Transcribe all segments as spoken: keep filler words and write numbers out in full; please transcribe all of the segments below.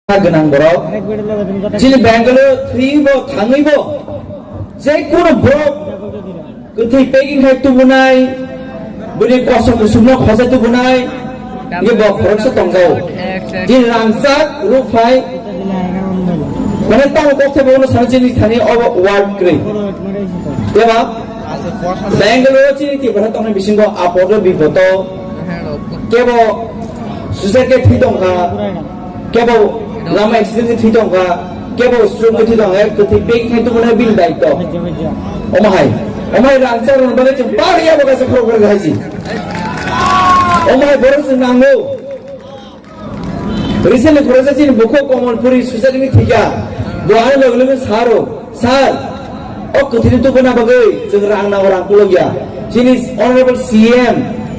gwnang borok. Chini Bangalore thwibo thangwibo je kono borok kwthwi packing khai tubunai, bini kosom kusumno khosai tubunai, ye bo khoroksa tongjao. Chini rangchak rukphai, mane tamo kokthai bono sana chini thani obo ward kwrwi. Eba Bangalore chini Tripura tongnai bisingo apodo bipoto kebo suicide khe thwi tongkha, kebo lama accident khe thwi tongkha, kebo stroke khe thwi tongkha, kwthwi bag khe tongmani bini daityo. Omo hai, omo hai rangchak rwna bagwi chwng pariya bo kaisa khorok khorok hai si. Omo hai borok chwng nango. Recently khoroksa chini bukhuk Kamalpuri suicide wngwi thwikha. Bo ani loge loge saro, "Sir, o kwthwini tubuna bagwi chwng rang nango, rang kulukya." Chini Honorable C M,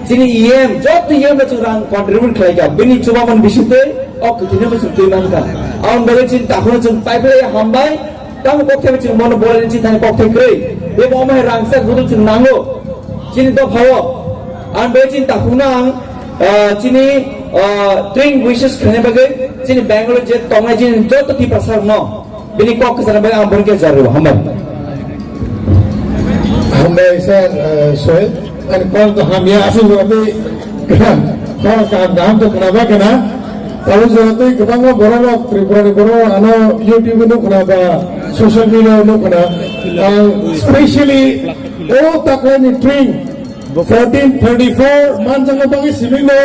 chini E M, joto E M no chwng rang contribute khlaikha. Bini chubamani bisingtwi o kwthwini bo chwng twi mankha. Aboni bagwi chini takhukno chwng paiphilai hambai. Tamo kokthai chwng bono bolai chini thani kokthai kwrwi. Bebo omo hai rangchak buduk chwng nango. Chini dophao. Ang bai chini takhukno ang, ah, chini, ah, train wishes khaina bagwi chini Bangalore je tongnai chini joto Tiprasa rokno bini kok kwchana bagwi ang bono khe jaro hambai. Hambai sir, ah, Sohel. Ani call to hamya aswk jora tei call kaham kaham to khwnaba khna. Tabuk jora tei kwbangma borok rok Tripura ni borok ano YouTube no khna ba social media no khna. Ang specially o taklaini train fourteen thirty-four manjakna bagwi simi no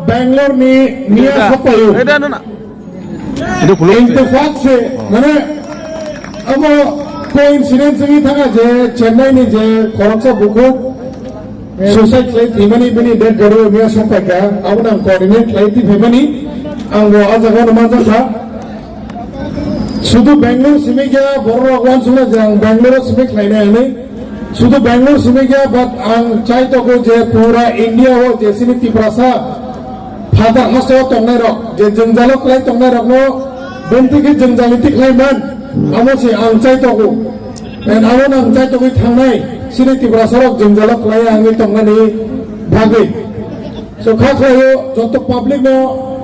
Bangalore ni miya sapayo. Ito kuluk. Intefak se, mane, amo coincidence wngwi thanga je Chennai ni je khoroksa bukhuk suicide khlai thwimani bini dead body o miya songpaikha, abo nang coordinate khlai thwi phaimani, ang bo a jaga no manjakha. Sudu Bangalore simi khe borok rok uansukna je ang Bangalore simi khlainai hinwi. Sudu Bangalore simi khe, but ang chai tongo je pura India o je chini Tiprasa phatar hasteo tongnai rok, je jwngjalo kwlai tongnai rokno bentwi khe jwngjal ni tikhlai man, amo se ang chai tongo. And amo nang chai tongwi thangnai chini Tiprasa rok jwngjalo kwlai wngwi tongnani bagwi. So, kha khlaio joto public no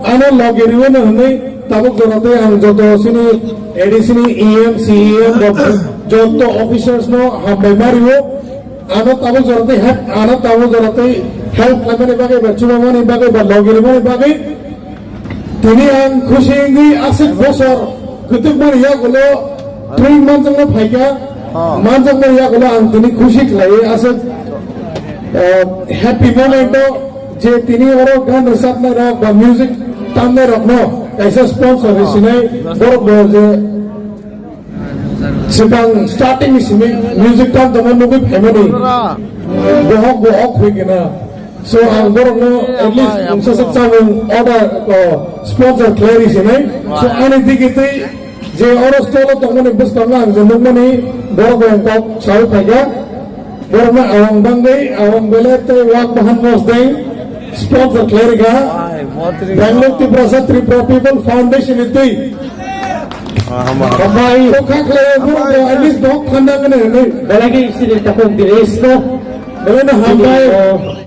ano logi riwano hinwi tabuk jora tei ang joto chini A D C ni E M, C E M rok joto officers no hambai ma rio. Ano tabuk jora tei help, ano tabuk jora tei help khlaimani bagwi ba chubamani bagwi ba logi rimani bagwi. Tini ang khusi wngwi aswk bosor kwtwkmani yagulo train manjakno phaikha, manjakmani yagulo ang tini khusi khlaiwi aswk, eh, happy moment o je tini oro gan rwchapnai rok ba music tamnai rokno kaisa sponsor rw sinai borok bo je swkang starting ni simi music tam tongma nugwi phaimani bohok bo ok khui kena. So ang borokno at least mungsa sak chamung order, uh, sponsor khlai rw sinai. So ani digi tei je oro stall o tongmani bwskango ang je nukmani borok rok kok sawi phaikha. Borokno awang bangwi, awang belai tei wak bahan mosdeng sponsor khlai rwkha. Bangalore Tiprasa Tripura People Foundation ni twi. Hambai. Hambai. Kokha khlai borok at least dok thanda ngene hinwi. Belai khe sini takhuk di rest no. Belai no hambai.